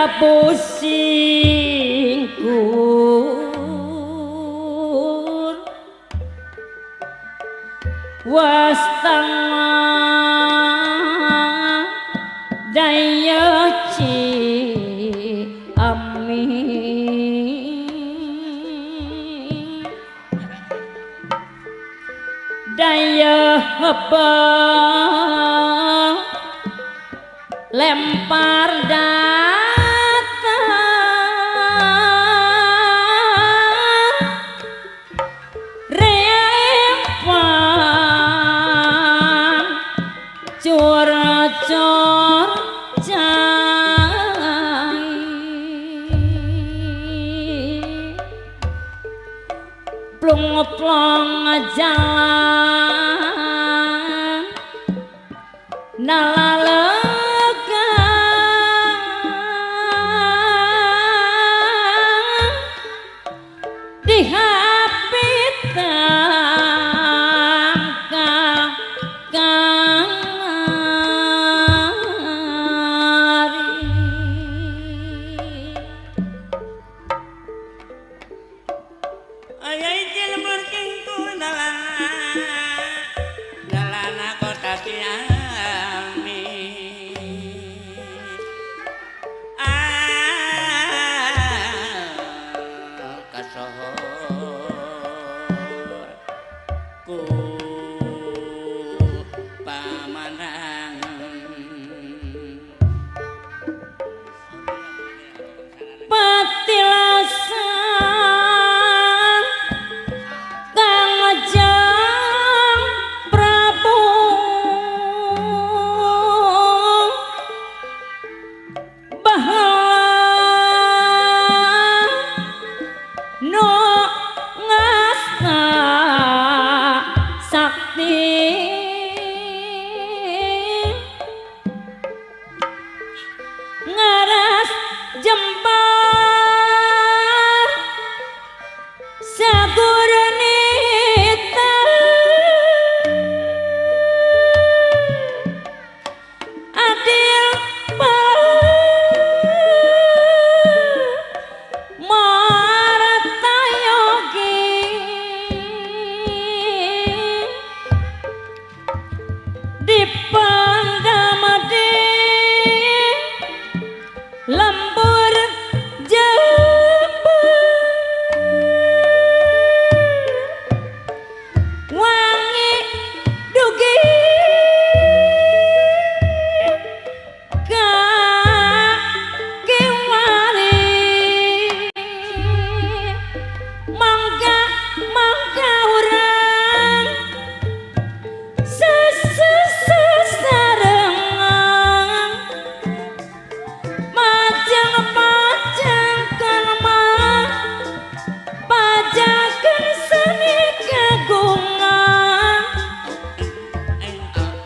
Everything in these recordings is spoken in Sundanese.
Prabu Singkur wastana daya ci ami daya hebel lempar data reempang cur-cur cai plong-plong jalan nalalega dihapitan kang ari. Ayai jelema kingku nalana nalana kota Ciamis ah kasohor ku pamanang Patilasan Kang Jang Prabu baheula nu ngasta sakti ngaras jembar sagurnita adil marta yogi dipandam di lembur jember wangi dugi ka kiwari mangga mangga urang sesesarengan majang pajang kalma pajakan seni kagungan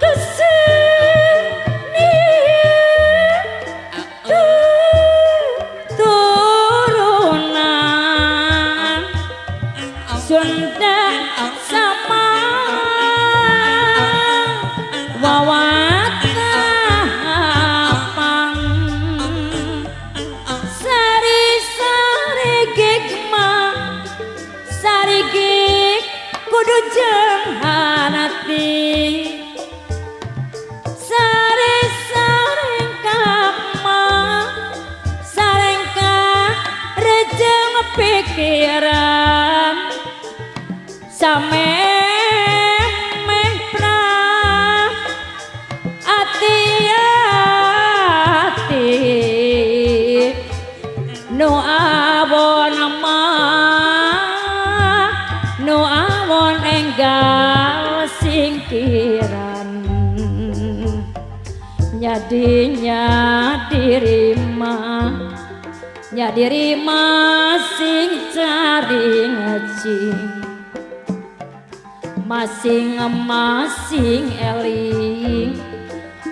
keseni turunan Sunda sama wawatapang sari sari gigma sari gig kudu jeung harati sari sareng kakma sareng rejeng pikiran samemeh pra ati-ati nu awon mah nu awon enggal singkiran nyadinya dirima nyadiri masing cari ngecing masing-masing eling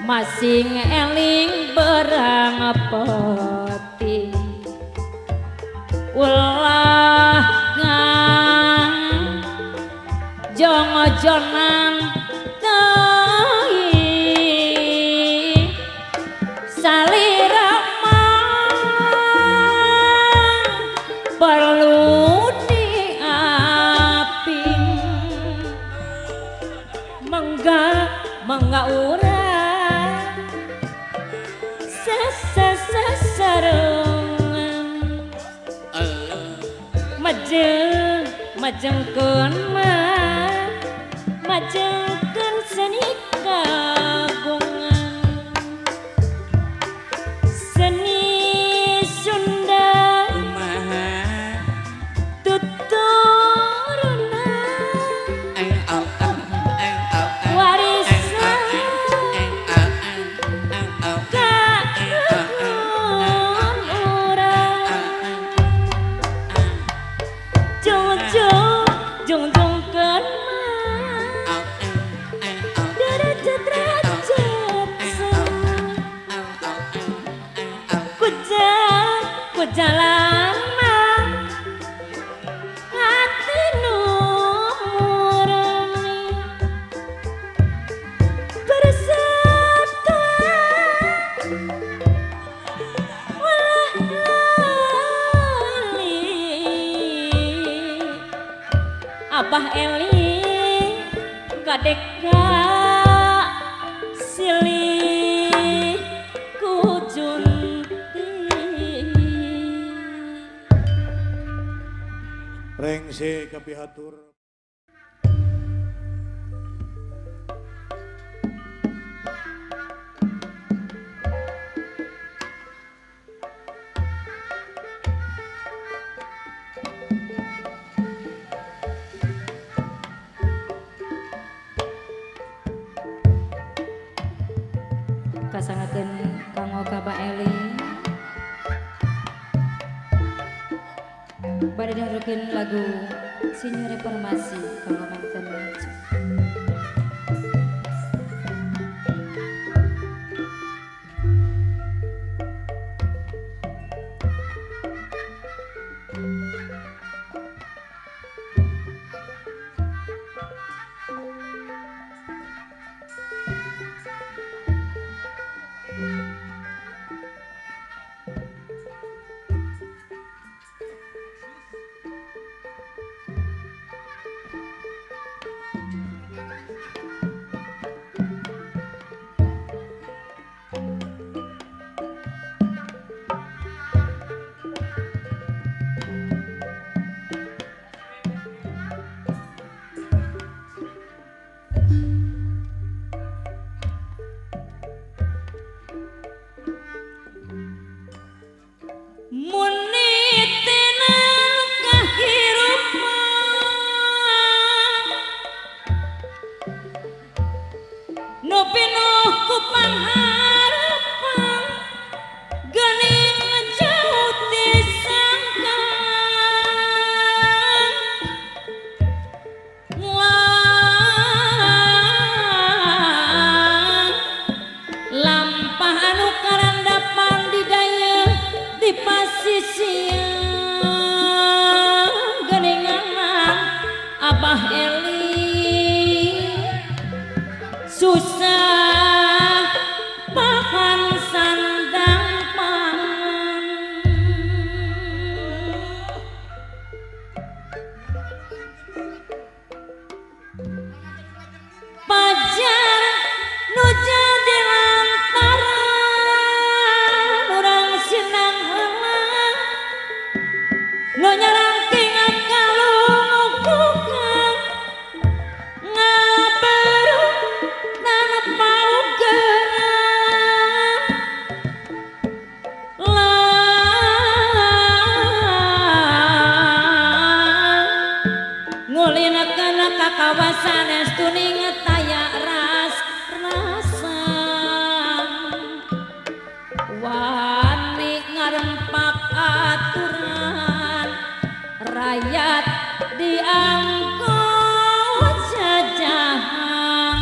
masing eling berang peti ulah kang jong-jonang teuing salira mah sesesesarungan majeng majengkeun mah majengkeun seni kagungan seni Sunda tuturunan warisan kaluhur urang jung jung jungkeun mah derajat derajat kujalan mah hati nu murni bersatuan ulah lali Abah Eli kadeka silih ku junti. Rengse kapihatur. Kasangakeun kanggo ka Ba Eli bade dihaturkeun lagu Sinyo Reformasi kanggo manten. Abah Eli susah pahan sandang pangan pajar nu jadi lantaran urang sinang heula nu nyarangking kawasan estuning taya ras rasan wani ngarempak aturan rakyat diangkut jajahan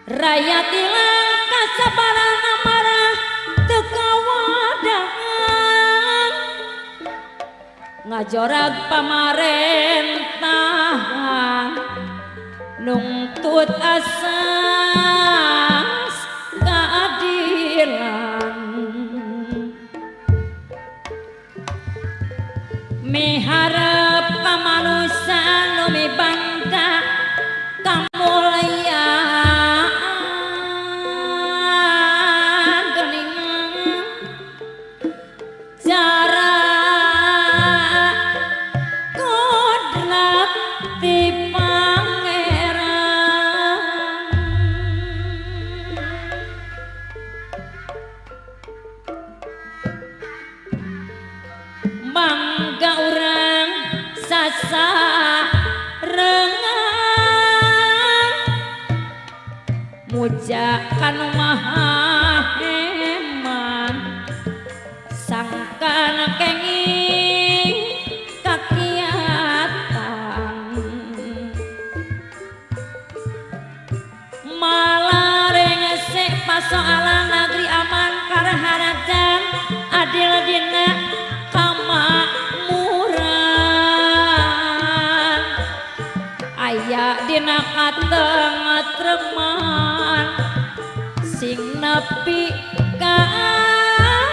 rakyat ilang kasabaran amarah teu kawadah ngajorag pamarentahan nungtut asas keadilan miharep kamanusiaan nu mibangga Muja kanu maha heman sangkan kenging kakiatan malah resek pasoalan negeri aman karaharajan adil dina kamakmuran aya dina katengtreman sing nepi ka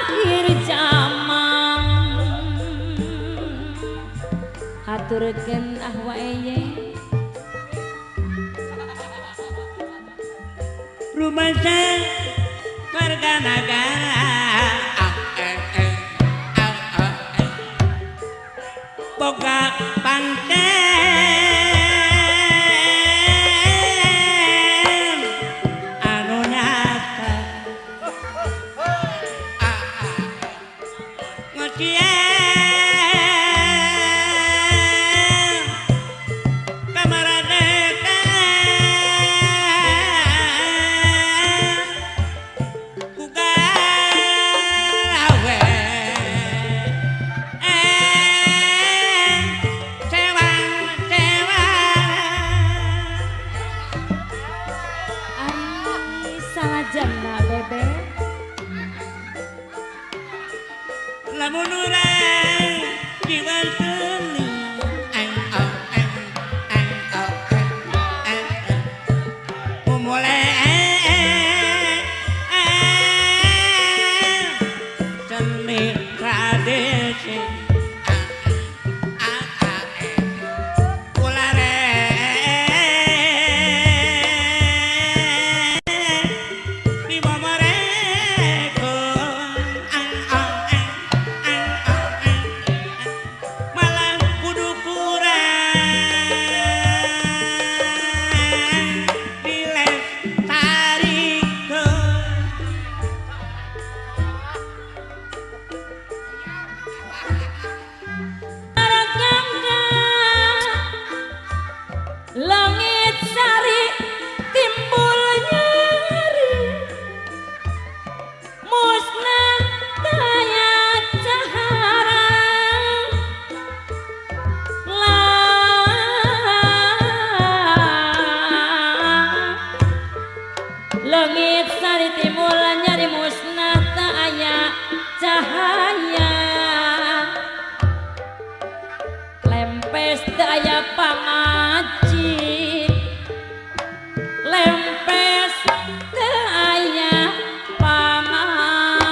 akhir zaman. Haturkeun ah wae rumasa warga nagara boga panten anu nyata ngocien kamaradekaan ku gawe sewang-sewang. Ari salajengna bebe Lamun urang jiwa seni ang oh ang ang oh ang ang mumule seni tradisi kulare di momereko ang oh ang ang oh ang malah kudu kurang dilestarikeun. Langit sari timbul nyeri musnah daya cahara langit sari timbul nyeri musnah daya cahaya lempes daya pangaji lempes daya pangaji.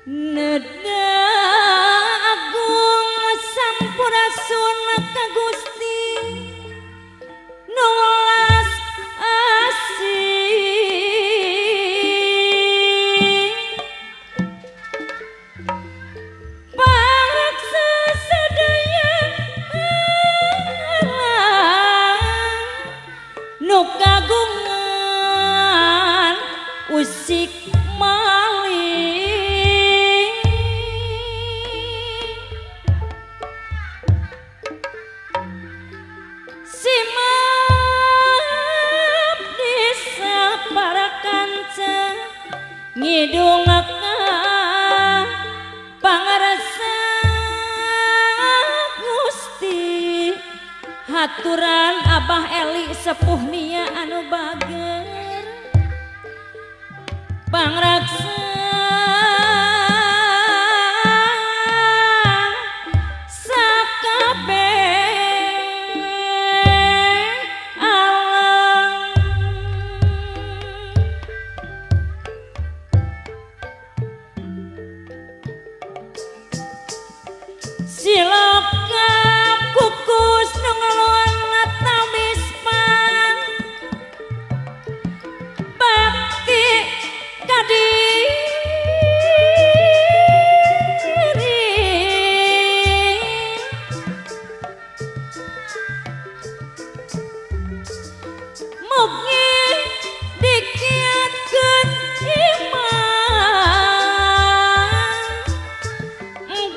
Neda agung sampurasun ka Gusti nu welas asih paksa sadaya nu kagungan usik maling. Simap desa para kanca ngidung ka Pangrasa Gusti haturan Abah Eli sepuh nia anu bager pangraksa sakabeh alam silokap kukus nu ngeluan tamis pan bakti kadiri mugi dikiatkeun iman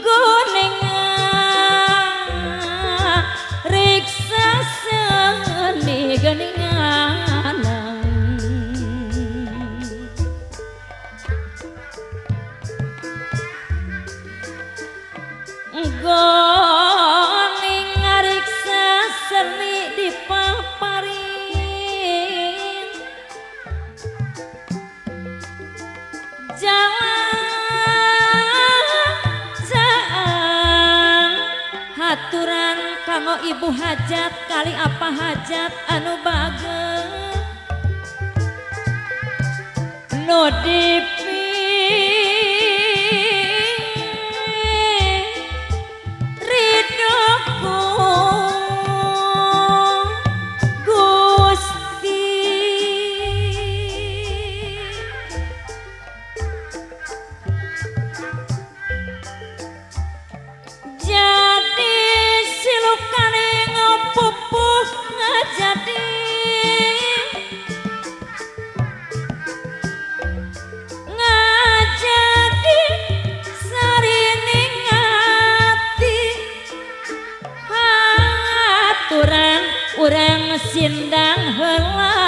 goningan riksa seni geningan goning ngariksa seni dipaparin jalan haturan kanggo ibu hajat kali apa hajat anu bager nu dipi ridhoku Gusti. Jadi silukane ngopupuh ngajadi ngajadi sarining ati haturan urang sindang heula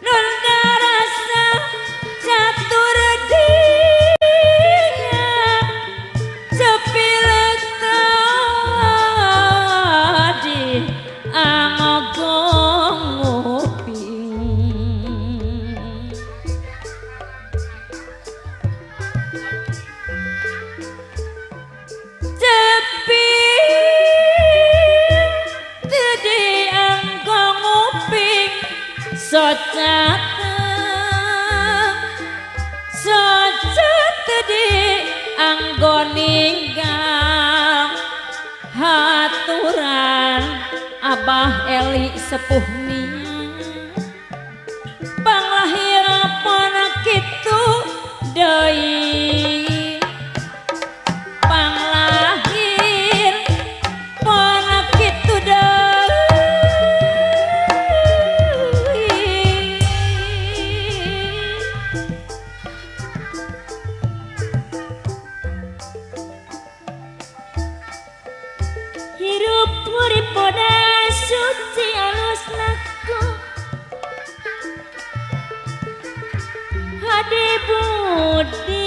nunda rasa catur dia cepilek tadi angogong nguping cepi tadi anggong nguping socat socat tadi anggo ninggal haturan Abah Eli sepuh nia panglahir pona kitu deui panglahir pona kitu deui hirup urip bodas suci alus laku hadi budi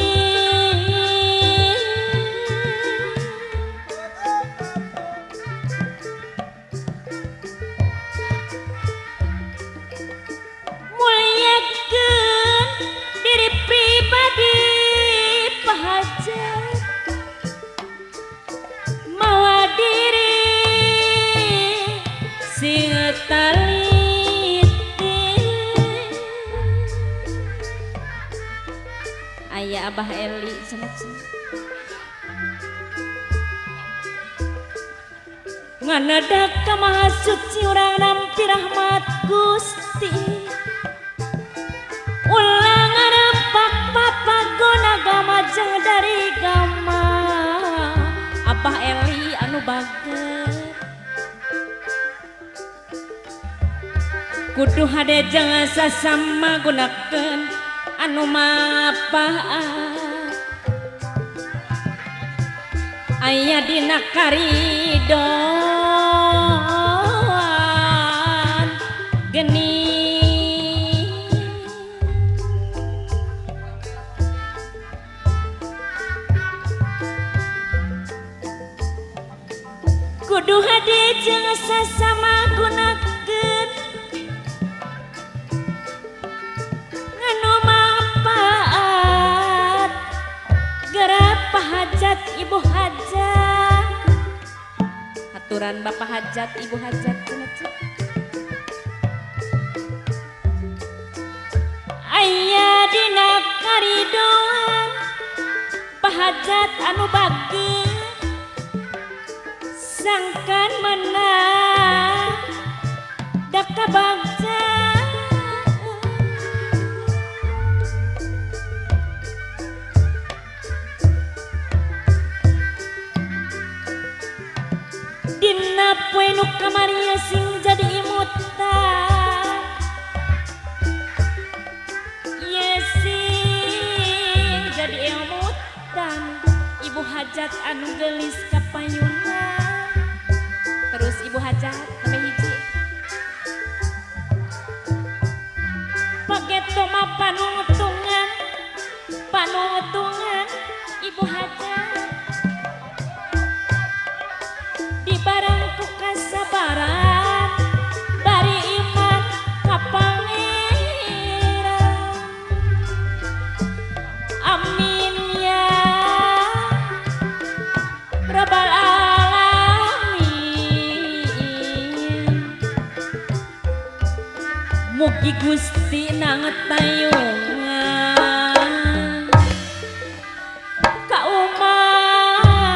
muliakeun diri pribadi pahajat mawa diri sing taliti aya Abah Eli cenah nganadak ka Maha Suci urang nampi rahmat Gusti ulah ngarampak papagon agama jeung dari gama Abah Eli anu bager kudu hade jeung sasama gunakeun anu mapaat aya dina karidoan geni jeung sasama gunakeun nganu manfaat gerak Pak Hajat Ibu Hajat aturan Bapak Hajat Ibu Hajat aya dina karidoan Pak Hajat anu bageun sangkan menang dak kabagja dina poe nu kamari sing jadi imutan ye sing jadi imutan Ibu Hajat anu geulis kapayunan. Terus Ibu Hajat sampai hiji pageto mah panungtungan panungtungan Ibu Hajat di barang ku kasabaran bari iman ka Pangeran amin ya rabbal alamin. Mugi Gusti nangetayungan ka umatna.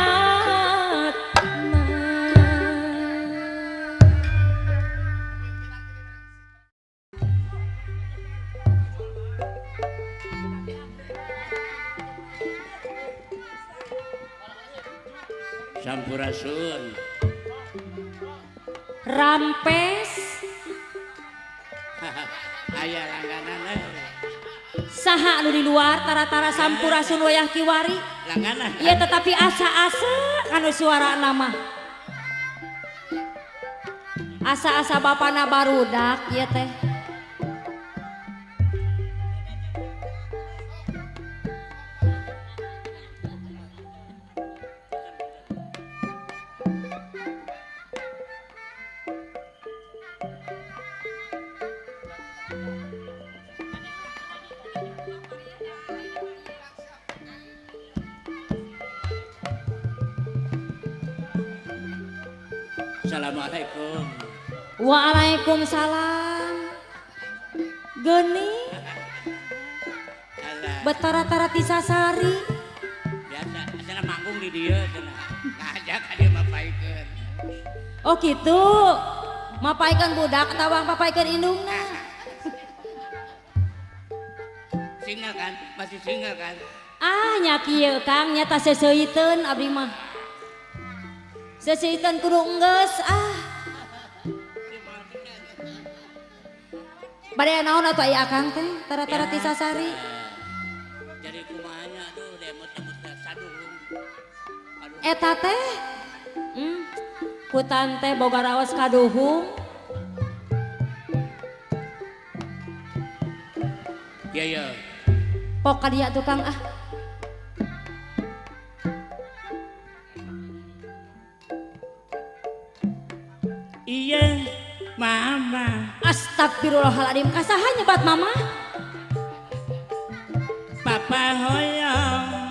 Sampurasun. Rampes. Aya langganan saha anu di luar tara-tara sampurasun wayah kiwari. Langganan. Iya tetapi asa-asa kanu suara nama. Asa-asa bapana barudak ieu teh. Assalamualaikum. Waalaikumsalam. Geni. Betara-tara tisasari. Biasa, cenah manggung di dieu cenah. Ngajak ka dieu mapaikeun. Oh gitu. Mapaikeun budak atawa mapaikeun indungna? Single kan? Masih single kan? Ah nya kieu Kang, nya ta seseuiteun abdi mah. Seseuiteun kudu enggeus ah. Bade naon atuh aya akang teh tara-tara tisasari. Jadi kumaha nya aduh demot-demot sadulung. Eta teh kutan teh boga raos kaduhung. Iya ya. Pok ka dieu tukang ah. Iya, mama. Astagfirullahaladzim, kasaha nyebat mama? Papa hoyong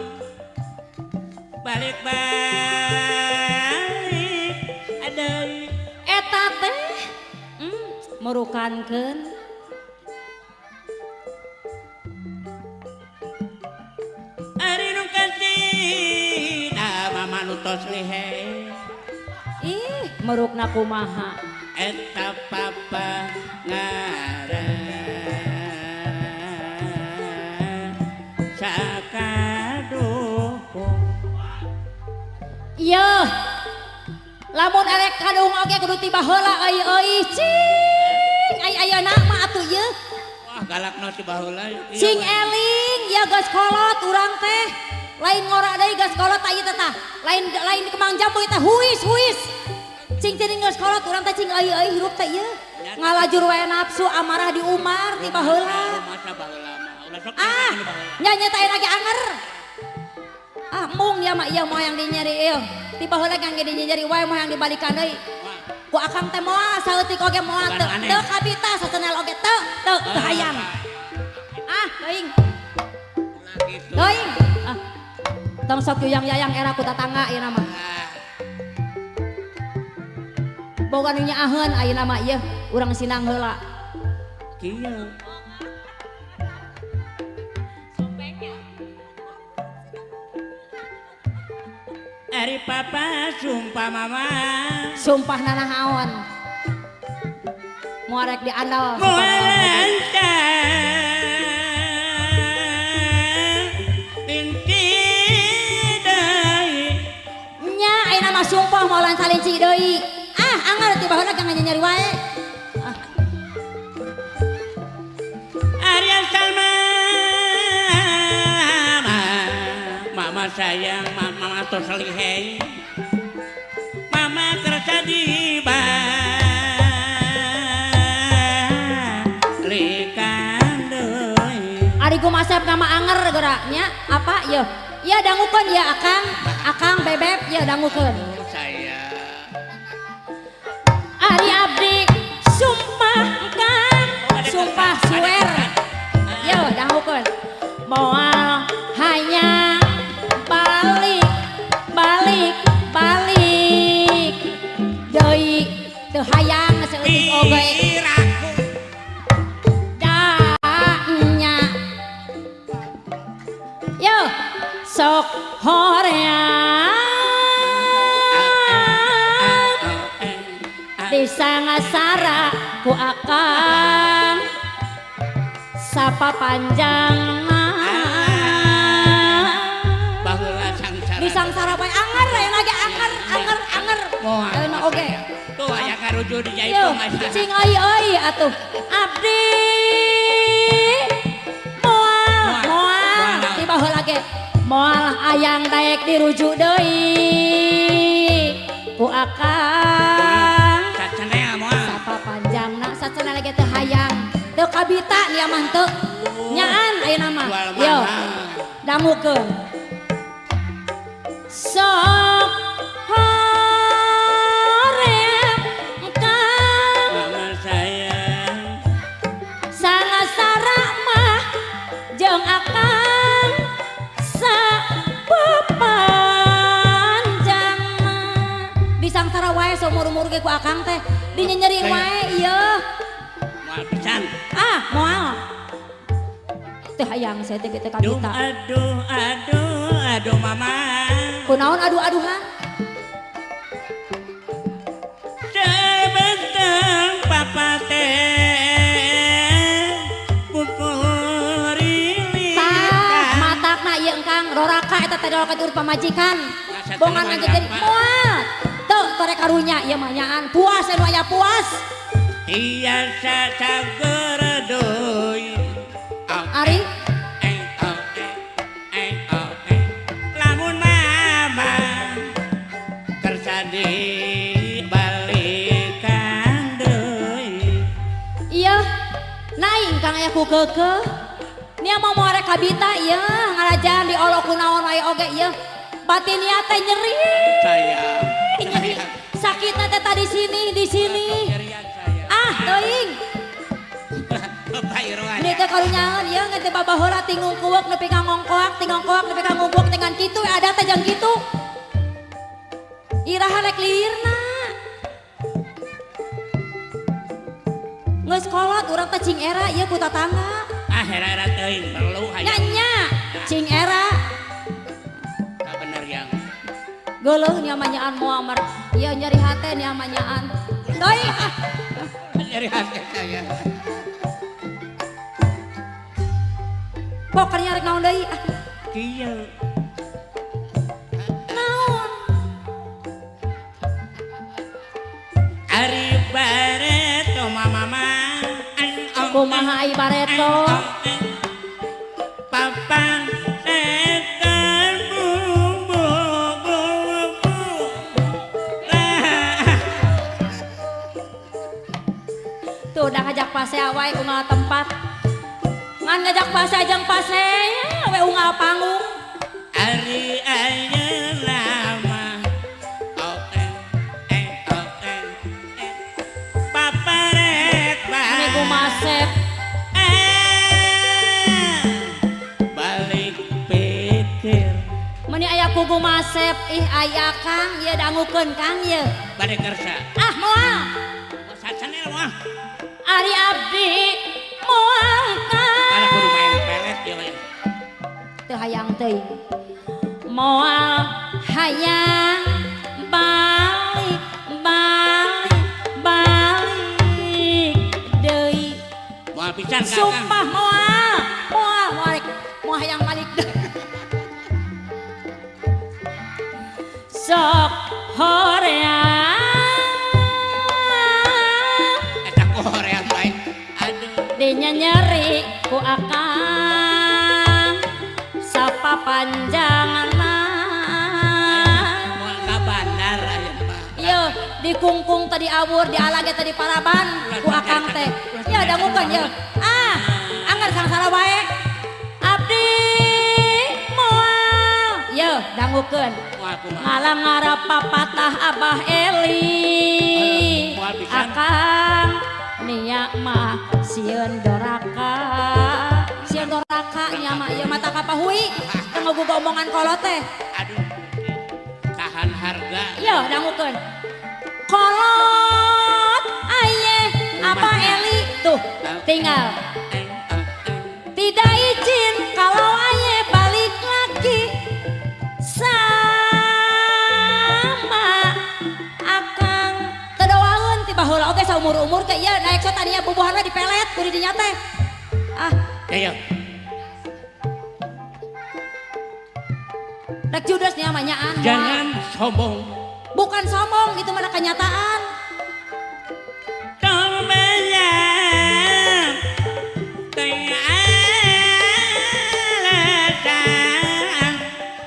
balik-balik ada eta teh merukankeun ari nu kantina mama nu tos lihe. Ih, merukna kumaha? Eta papa ngaran sakaduhung. Iya. Lamun erek kaduhung oge kudu tiba heula euy euy cing. Ai ayeuna mah atuh ieu. Wah, galakna tiba heula. Cing eling ya geus kolot urang teh. Lain ngora deui geus kolot tah ieu teh tah. Lain lain kemang jambu teh huis huis. Cing cing geus kolot urang teh cing euy euy hirup teh ieu. Ngalajur wae nafsu amarah di umar tiba heula. Ah, nya nyatain lagi anger. Ah, mung ya mah ieu moal yang dinyeri ieu. Tiba heula kang dinyeri wae moal yang dibalikan deui. Ku akang teh moal saeutik oge moal teu teu kabita sacenel oge teu teu teu hayang. Ah, teuing. Teuing. Ah. Tong sok yuyang yayang era ku tatangga ieu mah. Boga nu nyaaheun ayeuna mah ieu urang sinang heula. Kieu. Ari papa sumpah mama. Sumpah nanahaon. Moal rek diandal. Moal linci deui. Nya ayeuna mah sumpah moal salinci deui. Ah, anggar ti baheula jangan nyeri wae. Ah. Arya Salma. Mama sayang, mama tos lihei. Mama kersa di balikan deui. Ari kumasep nama anger geraknya apa yeuh? Ieu dangukeun ya akang, akang bebeb ieu dangukeun. Saya. Ari abdi sumpah kang, sumpah suwer. Yeuh dangukeun. Moal hayang balik balik balik deui teu hayang saeutik oge piraku da nya yo sok hoream disangasara ku akang sapa panjangna disangsara bae anger aya lagi anger anger anger ayeuna oge tuh aya karuju di jaipong aya cing euy euy atuh abdi moal moal ti baheula ge moal hayang daek dirujuk deui ku akang sacenel moal sapa panjangna sacenel ge teu hayang teu kabita nya mah teu nyaan ayeuna mah yo dangukeun sok horep kang mama sayang sangasara mah jeung akang sapapanjangna disangsara wae saumur-umur ge ku akang teh dinyenyeri wae ieu moal pisan ah moal teu hayang saya teh kitu kabita aduh aduh aduh mama kunaon aduh-aduhan sebenteng papa teh pupuri tah matakna ieu engkang roraka eta teh roraka urut pamajikan bongan aja jadi moal teu tore karunya ieu mah nyaan puas anu aya puas tiasa sager deui ari lamun mama kersa dibalikan deui iya naing kang aya ku keukeuh nia mah moal rek kabita ieu ngarajan diolok ku naon wae oge ieu batin nia teh nyeri sayang nyeri sakitna teh tadi sini di sini ah teuing ini teh karunyaeun ieu ngan teh babaheula tingung kuwek nepi ka ngongkoak tingong koak nepi ka ngumbuk dengan kitu we ada teh jang kitu iraha rek liirna geus kolot urang teh cing era ieu ku tatangga ah era-era teuing perlu hayang nya cing era tah bener yang geuleuh nya mah nyaan moal mer ieu nyeri hate nya mah nyaan teuing ah nyeri hate saya pokoknya rek naon deui ah kieu naon ari bareto mama kumaha ai bareto papa setan bumbu bumbu tuh udah ngajak pasea wae unggal tempat ngan ngajak pasea jeung pasea we unggal panggung ari ayeuna mah oh eh eh oh eh eh kugu masep ih aya Kang ieu dangukeun Kang ieu. Bade kersa. Ah moal. Sacanel moal. Ari abdi moal Kang. Kana kudu main pelet ieu mah. Teu hayang teuing. Moal hayang balik balik balik deui. Moal pisan Kang. Sumpah moal. Moal moal moal hayang balik deui. Sok hoream eta ku hoream bae aduh dinya nyeri ku akang sapapanjanganna moal ka bandar aya mah ieu dikungkung tadi awur dialage tadi paraban ku akang teh ieu dangukeun ieu ah anggar sangsara wae abdi moal ieu dangukeun ngalang ngarap papatah Abah Eli akang nia mah sieun doraka nya mah ieu mata kapahui teu ngaguga omongan kolot teh aduh tahan harga ieu dangukeun kolot aye Abah Eli tuh tinggal tidak izin kalau aye balik lagi sama akang teu doaeun ti baheula oge saumur-umur teh ieu naek so tadinya bubuhanna dipelet ku di dinya teh ah ya rek judes nya mah nyaan jangan sombong bukan sombong itu mah kenyataan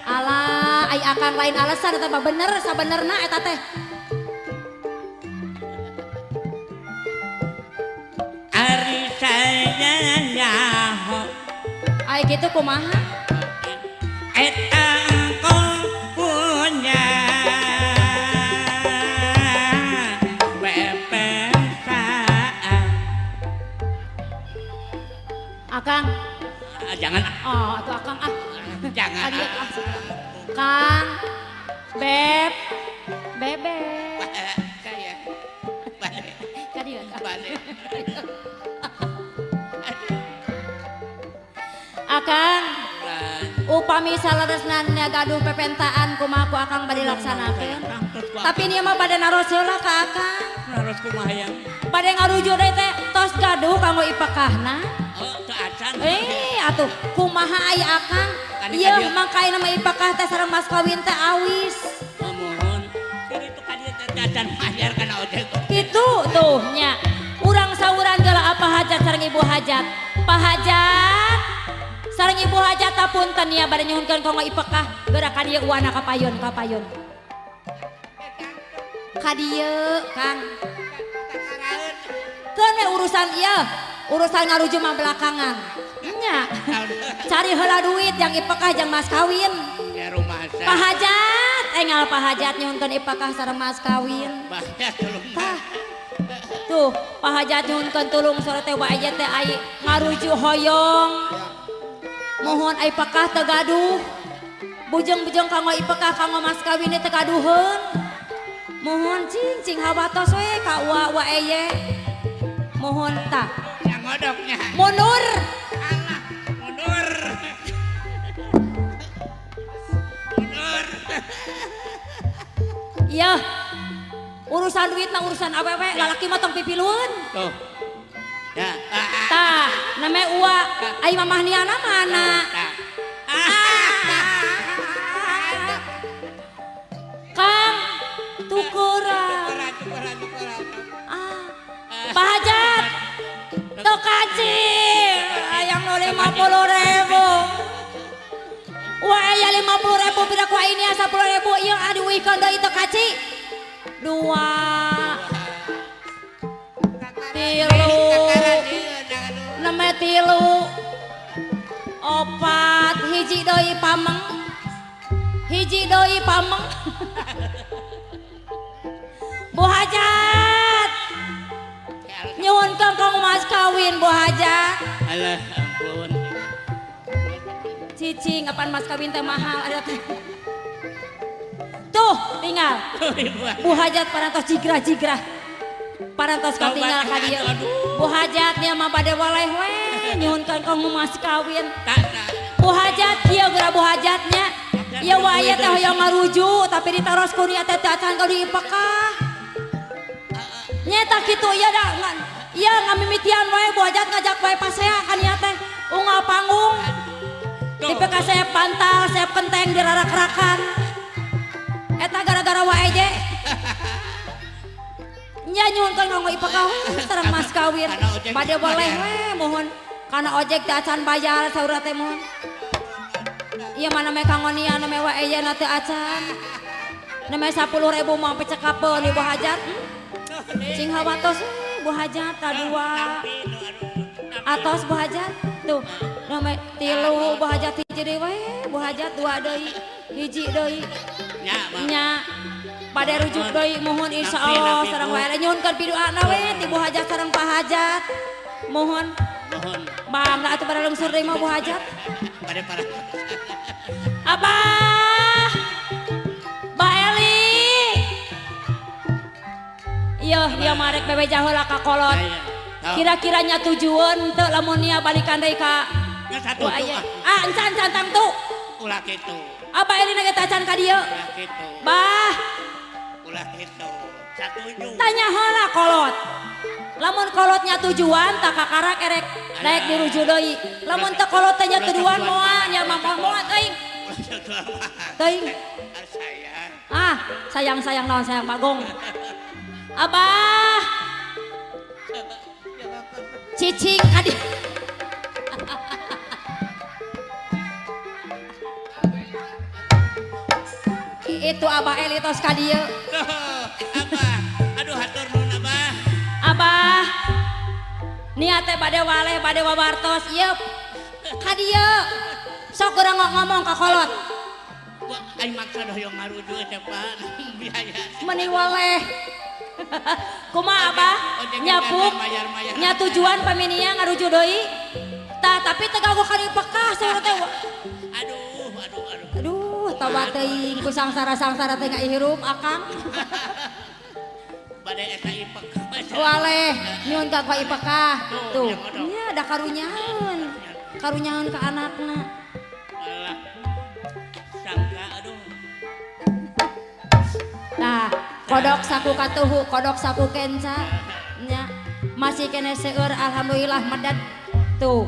alah ai akang lain alasan eta mah bener sabenerna eta teh ari saya nyaho ai kitu kumaha eta engkau punya pepentaan akang jangan oh atuh akang ah jangan ah. Kang beb bebek kaya balik kadieu balik akang upami saleresna gaduh pepentaan kumaha ku akang bade laksanakeun tapi ieu mah bade naros heula ka akang naros kumaha yang bade ngarujuk deui teh tos gaduh kanggo ipekahna oh teu acan atuh kumaha aya akang ieu mangkaina mah ipekah teh sareng mas kawin teh awis oh mohon kitu ka dieu teh acan mayar kana ojek kitu tuh nya urang sauran geula apa hajat sareng ibu hajat pak hajat sareng ibu hajat tapunten nya bade nyuhunkeun kanggo ipekah geura ka dieu uana ka payun ka payun ka dieu Kang keun we urusan ieu urusan ngaruju mah belakangan nya cari heula duit yang ipekah jeung mas kawin ya rumah pak hajat enggal pak hajat nyuhunkeun ipekah sareng mas kawin tah tuh pak hajat nyuhunkeun tulung sore teh wae teh ai ngaruju hoyong mohon ai pekah teu gaduh bujeng-bujeng kanggo ipekah kanggo mas kawin teu gaduheun mohon cing cing hawatos we ka ua wa eye mohon tah nya ngodoknya mundur alah mundur mundur iya urusan duit mah urusan awewe lalaki mah tong pipilueun tuh ya tah namanya ua ai mamah niana mana Kang tukuran ah Pak Hajat teu kacir hayang nu 50.000 wah aya 50.000 pira ku ini 10.000 ieu adiwikeun deui teu kaci 2 3 neme 3 4 hiji deui pameng hiji deui pameng Bu Hajat nyuhunkeun kanggo mas kawin Bu Hajat alah ampun cicing apaan mas kawin teh mahal ada teh. Tuh tinggal. Bu Hajat parantos jigrah-jigrah. Parantos katinggal ka dieu. Bu Hajat nya mah bade waleh we nyuhunkeun ka mas kawin. Bu Hajat ieu geura Bu Hajatnya. Ieu wae teh hoyong ngaruju tapi ditaros ku nia teh acan ka diipekah. Nyeta kitu ieu da ieu ngamimitian wae Bu Hajat ngajak wae pasea ka nia teh unggal panggung. Tipe ka saya pantal, saya kenteng dirarak-rakan. Eta gara-gara wae je. Nya nyuhunkeun kanggo ipekah sareng mas kawin. Bade boleh we mohon kana ojek teh acan bayar saurna teh mohon. Ieu mah name kanggo nia name wae je na teu acan. Name 10.000 mah pecekapeun Ibu Hajat. Cing hawatos Bu Hajat kadua. Atos Bu Hajat tuh name tilu Bu Hajat hiji deui we Bu Hajat dua deui hiji deui. Nya pada rujuk deui mohon insyaallah sareng wae nyuhunkeun piduana we ti Bu Hajat sareng Pak Hajat. Mohon. Mohon. Bangga atuh pada lungsur deui mah Bu Hajat. Pada para. Abah. Mbak Eli. Iya, ieu marek bebeja heula ka kolot. Kira-kiranya tujuan teu lamun nia balikan deui ka nya satu. Ah, encan encan tangtu. Ulah kitu. Abah Eli na ge tacan ka dieu. Ulah kitu. Bah. Ulah kitu. Satuju. Tanya heula kolot. Lamun kolotnya tujuan tak kakarak erek naik dirujuk deui. Lamun teu kolot teh nya tujuan moal nya mah moal teuing. Teuing. Ah, sayang-sayang naon sayang Bagong. Abah. Cicing adi. Itu Abah Eli tos ka dieu. Abah, aduh hatur nuhun Abah. Abah. Niat teh bade waleh bade wawartos ieu. Ka dieu. Sok urang ngomong ka kolot. Aing maksa hoyong ngaruju teh Pak. Biaya. Meuni waleh. Kumaha Abah? Nyapuk. Nya tujuan paminia ngaruju deui. Tah tapi teu gago ka dipekah saur teh. Aduh, aduh, aduh. Aduh, tobat teuing ku sangsara-sangsara teh ngahirup akang. Bade eta ipekah. Waleh, nyuhun ka ipekah. Tuh, nya da karunyaeun. Karunyaeun ka anakna. Alah. Sangka aduh. Nah, kodok saku katuhu, kodok saku kenca. Nya masih kene seueur alhamdulillah medad. Tuh.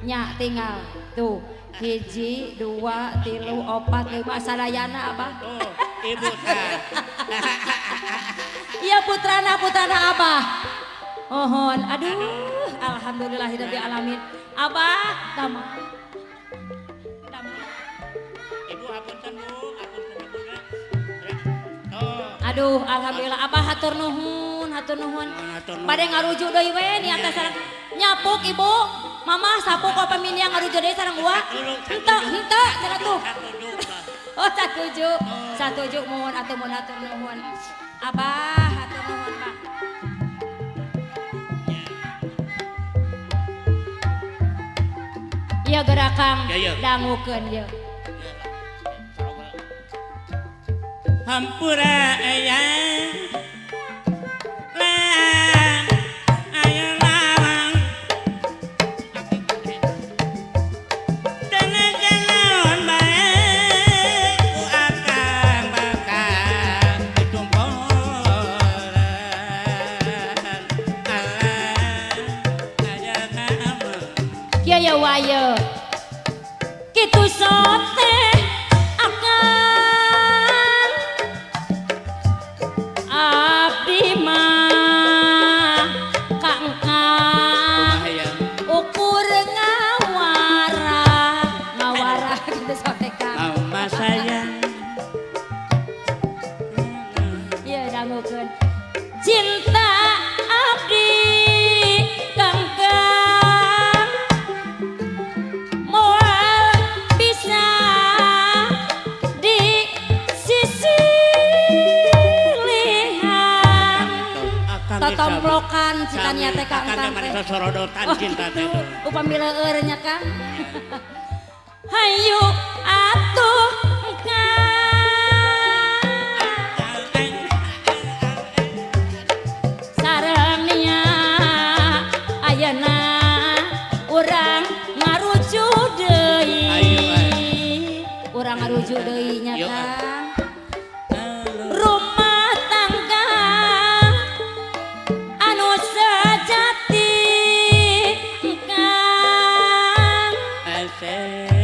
Nya tinggal. Tuh. Hiji, dua, tilu, opat, lima, sadayana Abah. Tuh, ibu tah. Iya putrana, putrana Abah. Mohon, aduh, alhamdulillahirabbil alamin. Abah, damang. Damang. Ibu hapunten Bu, hapunten Ibu. Tuh. Aduh, alhamdulillah Abah hatur nuhun, hatur nuhun. Bade ngarujuk deui we niat teh sareng nyapuk Ibu. Mama sapu kok paminia ngarujuk deui sareng gua. Henteu, henteu cenah tuh. Oh, satuju. Satuju mohon atuh mohon hatur nuhun. Abah hatur nuhun, Pak. Ieu gerakang dangukeun ieu. Hampura aya lang aya lawang dana-danaon bae ku akang bakal ditumporan alah aya kamu kieu ye wae kitu sote akan abdi mah kangkang ukur ngawara ngawara kitu sote kang mama sayang ieu dangukeun cinta abdi kangkang moal bisa di sisi lihan totomplokan citanya teh kang Akang teh sosorodotan cinta teh upami leueur nya kang hayu atuh kang Ngarujuk deui nya Yuk, ah. Kang. Rumah tangga anu sejati Kang. Asik.